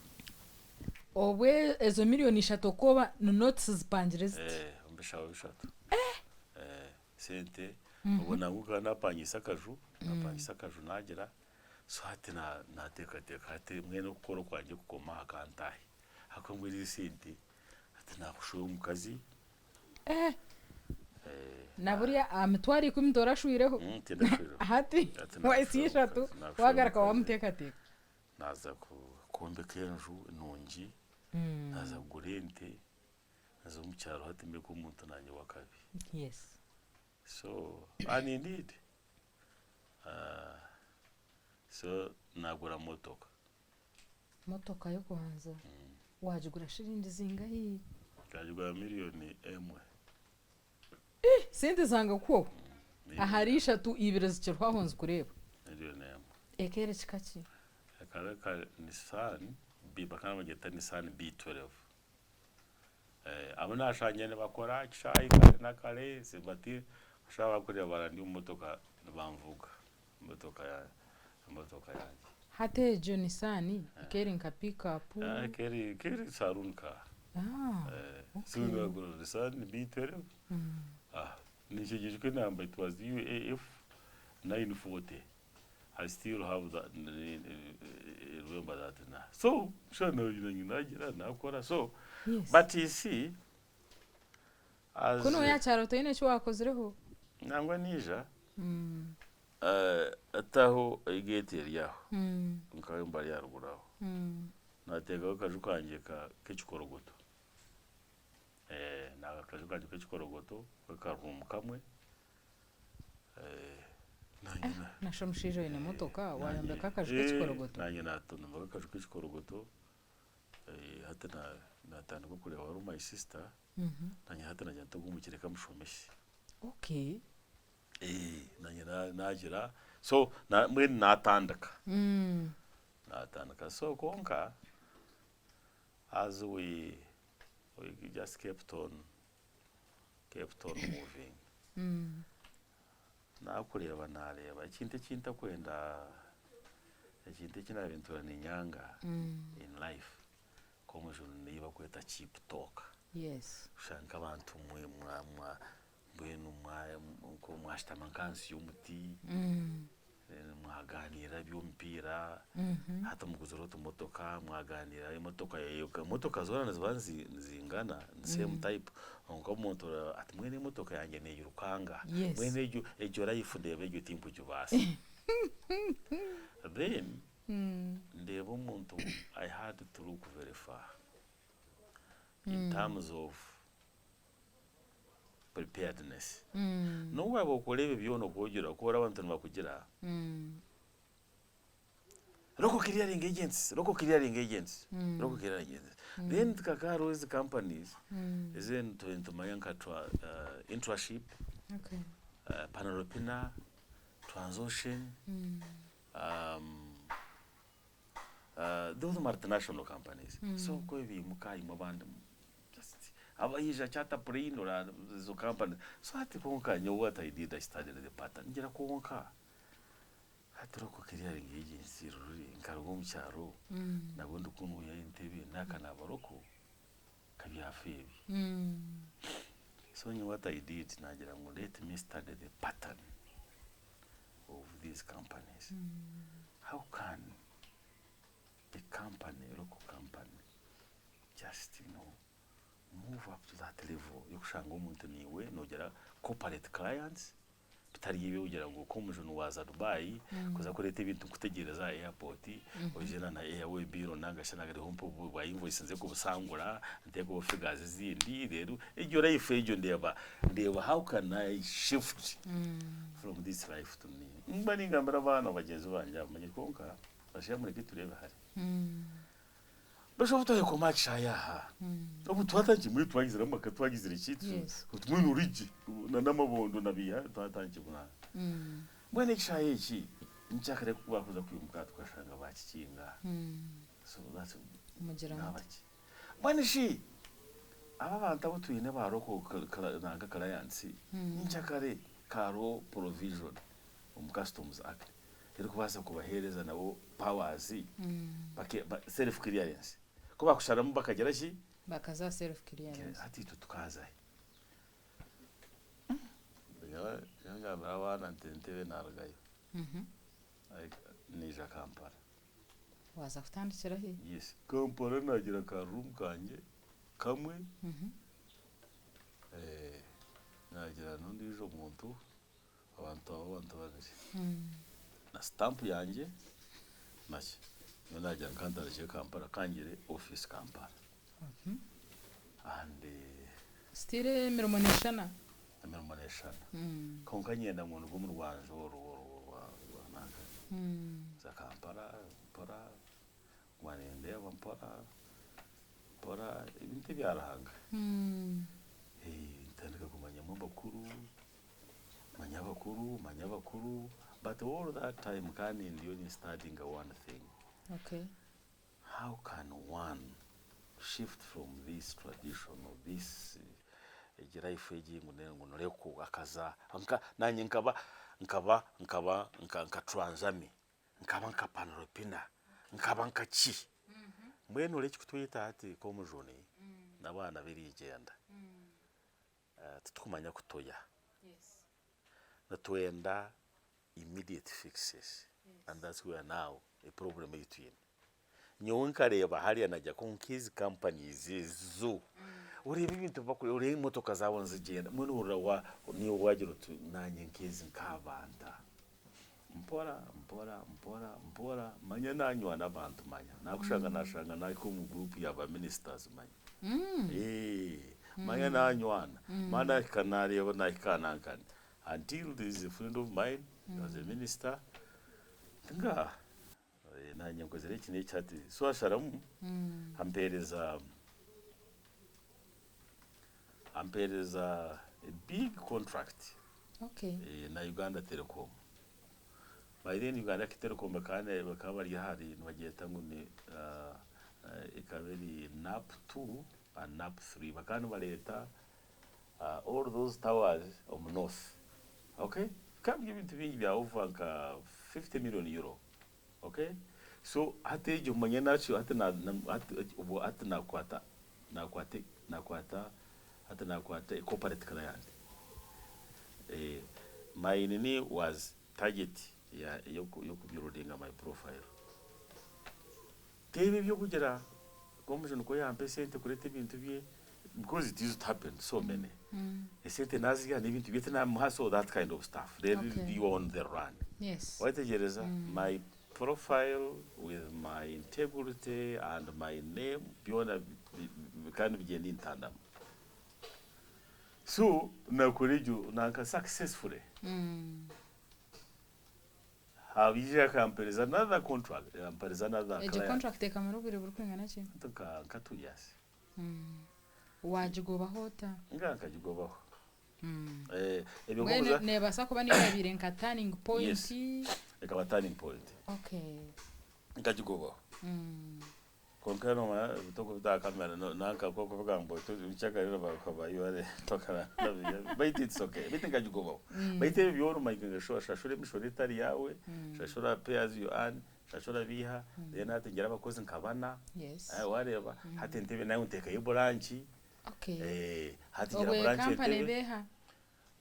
Obwe ezo miriyoni ishatu okooba ni notes zipangire ziti? Omu bishaho bishatu. Sente obwo nangwa nkaba napangiisa akaju, napangiisa akaju nagira, so hati nateekateeka hati mbwenu okukora okwangye kukoma aha kantaahe ahabw'okuba mbwenu ezi sente hati nakushwera omukazi. Na buriya aha mitwaro ikumi torashwireho? Tindashwireho. Hati wahitsya ishatu wagaruka wamuteekateeka. Naaza kwombeka enju nungi, naaza kugura ente. Haza omu kyaro hati mbe nk'omuntu naanye w'akabi. Yes. So and indeed so naagura motoka. Motoka y'okubanza waagigura shiringi zingahi? Nkagigura miriyoni emwe. Ih! Sente zanga kuhwaho? Ahari ishatu ibiri zikiriho aho nzikureeba. Miriyoni emwe. Eka eri kika ki? Ekaba eka Nissan B, bakaba nibagyeta Nissan B12. Abu naashangire nibakora kishaayi kare na kare bati oshuba baakureba bara ndi omu motoka nibanvuga emotoka emotoka yangye. Hati egyo Nissan eka eri nka pick up? Eka eri eka eri saloon car. So nagura Nissan B12 ninkiijuka enamba it was UAF 940. I still have that remember that now. So shana nagira nakora so Yes. but you see as Kunu yakyaro toine eki wakozireho. Nangwa nija ataho egate eri aho nka mbari aharuguru aho nateekaho akaju kangye k'ekikorogoto akaju kangye k'ekikorogoto k'akaruumu kamwe. Nasha omushaija oine emotoka wayombeka akaju k'ekikorogoto? Nanye natombeka akaju k'ekikorogoto hati natandika okureeba hariho my sister nanye hati nagira nti ogu mukireke amushomese. Okay. Nanye nagira so mbwenu natandika, natandika so kwonka as we just kept on kept on moving. Naakureeba naareeba ekintu eki ntakwenda, ekintu eki naabaire ntuura niinyanga in life nk'omujuni niyo barikweta cheap talk. Yes. Kushusha nk'abantu mwe mwa mwa mbwenu mwa mwashutama nk'ahansi y'omuti, Mwagaaniira eby'omupiira, hati muguzire otumotoka mwagaaniira emotoka emotoka zoona niziba nizingana ni same type kwonka omuntu ati mbwenu emotoka yangye neeyirukanga, mbwenu egyo egyo life ndeeba egyo tinkugibaasa. Then ndeeba omuntu I had to look very far in terms of preparedness. N'obu waaba okora ebyo byona okwogira ku oraba abantu nibakugira local clearing agents, local clearing agents, local clearing agents. Then tukaba hariho ezi companies ezi nitumanya nka Intraship, Okay. Panalopina, Transocean, Those multinational companies so ku biimuka imwe abandi just abaija charter plane ora ezo company so hati kwonka nyowe what I did I studied the pattern ngira kwonka hati local clearing agency ruri nkaruga omu kyaro nabwo ndikunywera entebe naka naba local nkabyafa ebi so nyowe what I did nagira ngu let me study the pattern. of these companies. How can a company, a local company, just move up to that level yokushanga omuntu niiwe nogira corporate clients, bitari ebi ogira ngu nk'omujuni waaza Dubai kuza kureeta ebintu nkutegereza aha airport, ogyenda na airway bill nanga shi nagariho mpa obu bwa invoice nze kubusangura, ntekeho figures ezindi reero egyo life egyo ndeeba ndeeba how can I shift from this life to me. Mba ningambira abaana bagyenzi bangye aba manya kwonka bashaija mureke tureebe hare. Mbwenu obu twayekoma aha kishaayi aha, obu twatandikire mbwenu twagizire amaka twagizire ki, mbwenu ori gye na n'amabondo na biiha twatandikire kunaba. Mbwenu ekishaayi eki nikyakare ku baakuza kwimuka tukashanga baakikinga. So that's Mugira muta? naaba ki. Mbwenu shi aba abantu abu twine ba local nanka clients nikyakare kariho provision omu Customs Act erikubaasa kubaheereza nabo powers bake self clearance. Ku baakusharamu bakagira ki? Bakaza self clearance. Hati itwe tukaaza hi? Nyowe ngambira abaana nti Entebbe naarugayo, naija Kampala. Waaza kutandikira hi? Yes, Kampala naagira ka room kangye kamwe, naagira n'ondiijo muntu. Abantu abo abantu babiri na sitampu yangye naki nyowe nagira nka ntandikire Kampala kangire office Kampala and Still emirimo neshushana? Emirimo neshushana kwonka nyenda ngu nduge omu rwanja oru orwa nanka nza Kampala mpora nguma nindeeba mpora mpora ebintu ebya Ruhanga ntandika kumanyamu abakuru. Manya abakuru, manya abakuru but all that time kandi ndiyo ni studyinga one thing. Okay. How can one shift from this tradition of this egi life egi ngu ngu noreku akaza nka nanye nkaba nkaba nkaba nka nka Tranzami nkaba nka Panropina nkaba nka ki mbwenu ori ekikutwita hati nk'omujuni n'abaana b'erigyenda. Titukumanya kutoya. Nitwenda immediate fixes and that's where now e problem ei twine. Nyowe nkareeba hariya nagya kwonka ezi companies ezo, oreeba ebintu ebi barikukora, oreeba emotoka zaabo nizigyenda, mbwenu ohurira wa niiwe waagira oti naanye nk'ezi nkaaba nta? Mpora mpora mpora mpora manya nanywana abantu manya nakushanga nashanga nahika omu group ya ba ministers manya eeh manya nanywana manya nahika nareeba nahika nankani until there is a friend of mine was a minister nti ngaha nanye nkozire eki neki hati so asharamu ampereza ampereza a big contract Okay. Na Uganda Telecom. By then Uganda Telecom bakaba bari ahari nibagyeta ngu ni ekaba eri NAP 2 and NAP 3 bakaba nibareeta all those towers omu north. Okay? Bikaba biri ebintu bingi bya over nka 50 million euro. Okay? So hati egyo manya nakyo hati obwo hati nakwata nakwata nakwata hati nakwata corporate client. My nini was target ya yoku buildinga my profile. Teebe ebyokugira ngu omuju nikwo yampa esente kureta ebintu bye because it used to happen so many. Esente nazirya nebintu bye tinabimuha so that kind of stuff then you are on the run. Wayetegyereza my profile with my integrity and my name byona bikaba nibigyenda in tandem. So nakora egyo nanka successfully. Haija akampereza another contract, yampereza another Egyo client. contract ekamara obwire burikwingana ki? Nka 2 years. Waagigobaho ota? Nga nkagigobaho. Ebyo Mbwenu nkokuza neebaasa kuba niyo yaabaire nka turning point. Yes. Ekaba turning point. Nkagigobaho. Kwonka nomanya ebitooke bitakamera nanka nk'okuvuga ngu nkyakare bakabayo baitu it's okay beitu nkagigobaho. Beitu ebyo byona omakinga sure shashura emishoro etari yaawe, shashura pay as you earn, shashura biiha, then hati ngira abakozi nka bana, wareeba, hati Entebbe nayo nteekayo branch, hati ngira Obwe branch company Entebbe. eba eha?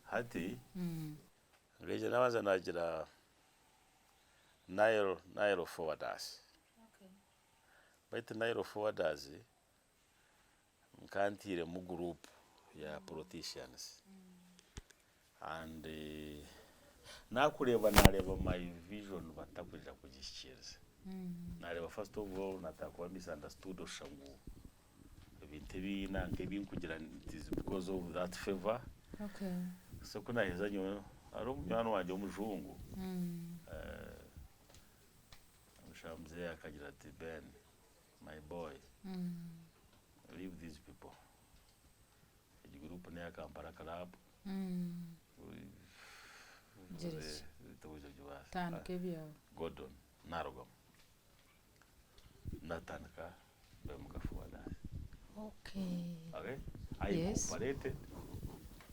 Hati nkaija nabanza nagira. Nile Nile Forwarders. Baitu Nile Forwarders nkantiiremu group ya politicians and nakureeba nareeba my vision batakwija kugihikiiriza. Nareeba first of all natandika kuba misunderstood oshusha ngu ebintu ebi nanka ebi nkugira it is because of that favour. So ku naheza nyowe hariho munywani wangye w'omujungu omushaija muzeeyi akagira ati Ben my boy leave these people egi group neya Kampala club Gira ki? Tandika ebyawe. Gordon narugamu natandika Bemuga Forwarders. Okay? I incorporated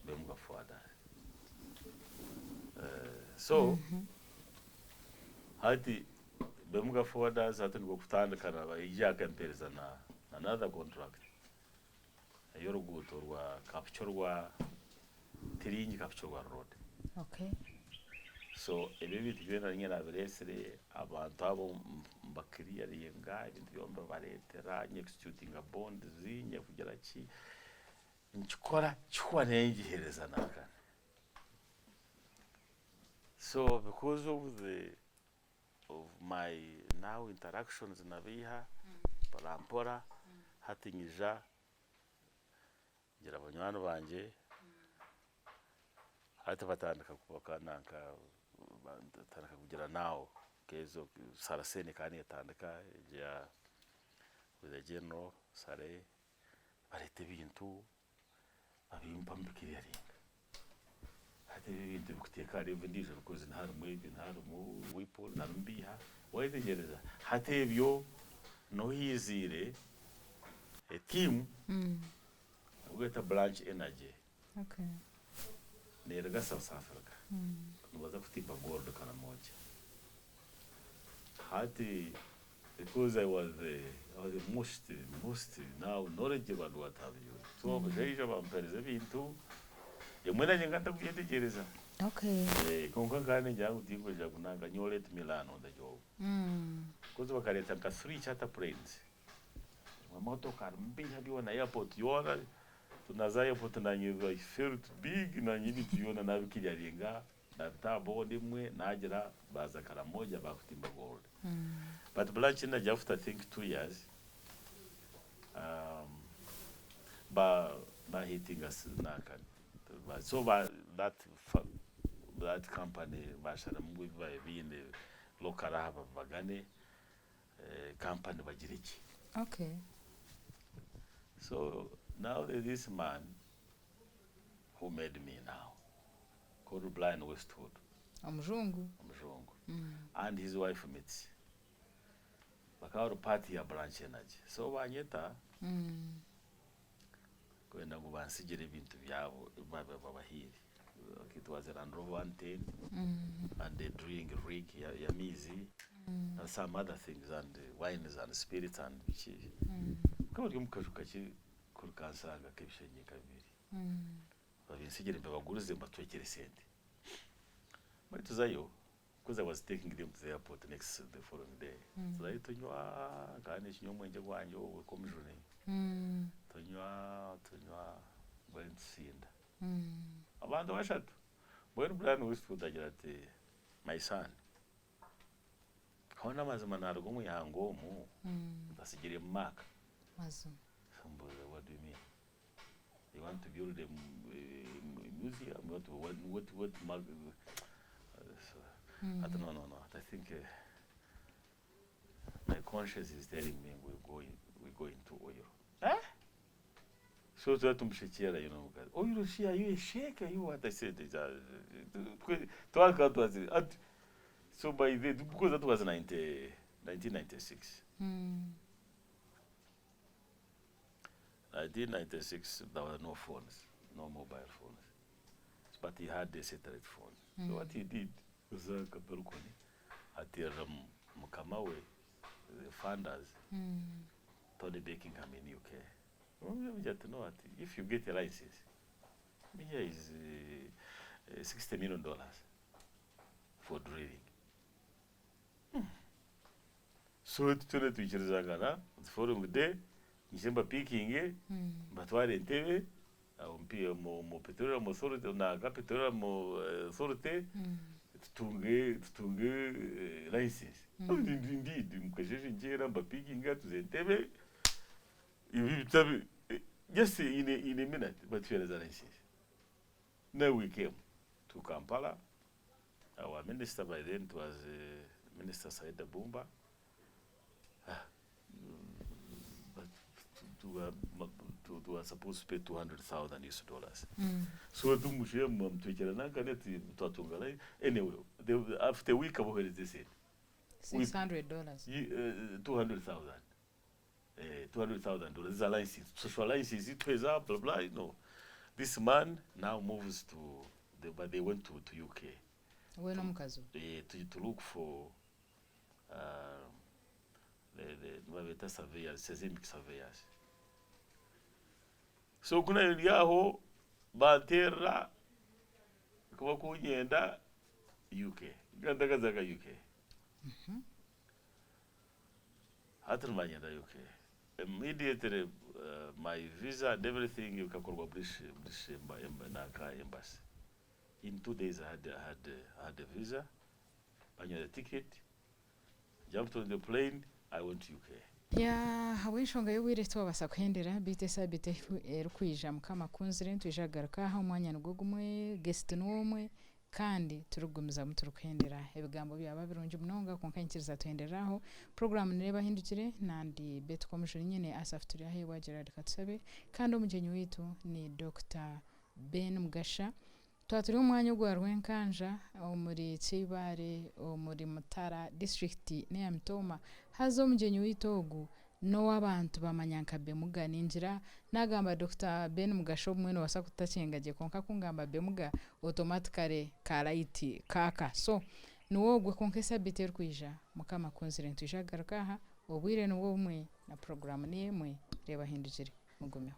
Bemuga Forwarders. So hati Bemuga Forwarders hati nikwo kutandika na baija akampereza na another contract ey'oruguuto rwa Kapchorwa Tiringi Kapchorwa Road. So ebyo ebintu byona niinye naabireetsire, abantu abo mbakiriyaringa, ebintu byona mbibareetera, nyexecutinga bonds, nyekugira ki, nkikora kihwa nengiheereza naakana. So because of the of my now interactions na baiha mpora mpora hati nyija ngira banywani bangye hati batandika nanka batandika kugira now nkezo Saracen ekaba netandika egya with the general Saleh bareeta ebintu babimpa mbikiriyaringa hati ebi ebintu bikuteeka ahari ebi endiijo because niharimu ebi niharimu Whipple niharimu biiha wayetegyereza hati ebyo nohiiziire etiimu Erikwetwa Branch Energy neruga South Africa nibaza kutipa gold Karamoja. Hati because I was the, I was the most, most now knowledgeable and what have you. So abashaija bampereza ebintu ebimwe nanye nka ntakubyetegyereza. Kwonka nkaba ningira ngu tinkwija kunanka nyowe let me learn on the job. Because bakareeta nka three charter planes. Emotoka harimu biiha byona airport yoona tunaza airport nanye I felt big nanye ebintu byona nabikiryaringa nabita aha board emwe nagira baza Karamoja bakutimba gold but Black Energy after I think 2 years ba ba hitinga nanka so ba that that company basharamu ngu ebibaye biine local aha babagane company bagire gye. So now there's this man who made me now called Brian Westwood. Omujungu. Omujungu. And his wife Mitzi. Bakaba bari part ya Branch Energy. So banyeta kwenda ngu bansigire ebintu byabo babahiire. It was a Land Rover 110 and a drilling rig y'amaizi and some other things and wines and spirits and biki. Bakaba bari omu kaju kakye kuri kansanga k'ebishengye nka bibiri. Babinsigire mbibagurize mbatwekyere sente. Mbwenu tuzayo because I was taking them to the airport next the following day. Tuzayo tunywa nkaba nikinywa omwengye gwangye ogwo gw'omujuni. Tunywa tunywa mbwenu tusinda. Abantu bashatu. Mbwenu Brian Westwood agira ati my son, hoona amazima naruga omu ihanga omu ntasigiremu mark. Mazima. Mbuuza what do you mean? You want to build a museum? What, what, what, what mark? So, ati no, no, no. I think my conscience is telling me we go into oil. Eh? So tuba tumushekera, mukazi. Oil shi, are you a sheikh? Are you what? I said, twaka twazi. So by the, because that was 90, 1996. 1996, there were no phones, no mobile phones. But he had a satellite phone. So what he did was akabalcony ateerera mukama we, the funders, Tony Beckingham in UK. Ati no, ati if you get a license, here is $60 million for drilling. So twena twikirizangana the following day nyije mbapikinge mbatware Entebbe omu Petroleum Authority nanka Petroleum Authority tutunge tutunge license. Indeed mukasheeshe nkyera mbapikinga tuza Entebbe just in a minute batuheereza license. Now we came to Kampala our minister by then it was Minister Saida Bumba we were supposed to pay 200,000 US dollars. So tumushe mutwekera nankani ati twatunga line anyway they, after a week abohereza esente $600. 200,000 $200,000 za license social license tweza blah blah you know this man now moves to the, but they went to UK We n'omukazi we. To look for the nibabeta surveyors, seismic surveyors. So kuna ndi aho banterera kuba kunyenda UK ngandakazaga UK hati nibanyenda UK immediately my visa and everything bikakorwa British nanka embassy. In 2 days I had a visa, banyoye ticket, jumped on the plane, I went to UK. Ya habw'enshonga y'obwire twabasa kuhendera bitu esabiti erikwija mukama akunzire nitwija kugaruka aha omwanya nigwo gumwe, guest niwe omwe kandi turikugumizamu turikuhendera. Ebigambo byaba birungi munonga kwonka nyikiriza tuhenderere aho. Puroguramu nereeba ahindukire nandi Betty Komujuni nyine Asaph Turyaheebwa Gerard Katusabe kandi omugyenyi waitu ni Dr. Ben Mugasha. Twaba turi omu mwanya ogwa Rwenkanja omuri Kyeibaare omuri Mutara district n'eya Mitooma. Haza omugyenyi waitu ogu n'ow'abantu bamanya nka Bemuga. Ningira nagamba Dr. Ben Mugasha obumwe nobaasa kutakyenga gye kwonka kungamba Bemuga automatically ka light kaaka. So niwe ogwe kwonka esabiti erikwija mukama akunzire nitwija kugaruka aha obwire nibwo bumwe na puroguramu niyo emwe reeba ahindukire mugumeho.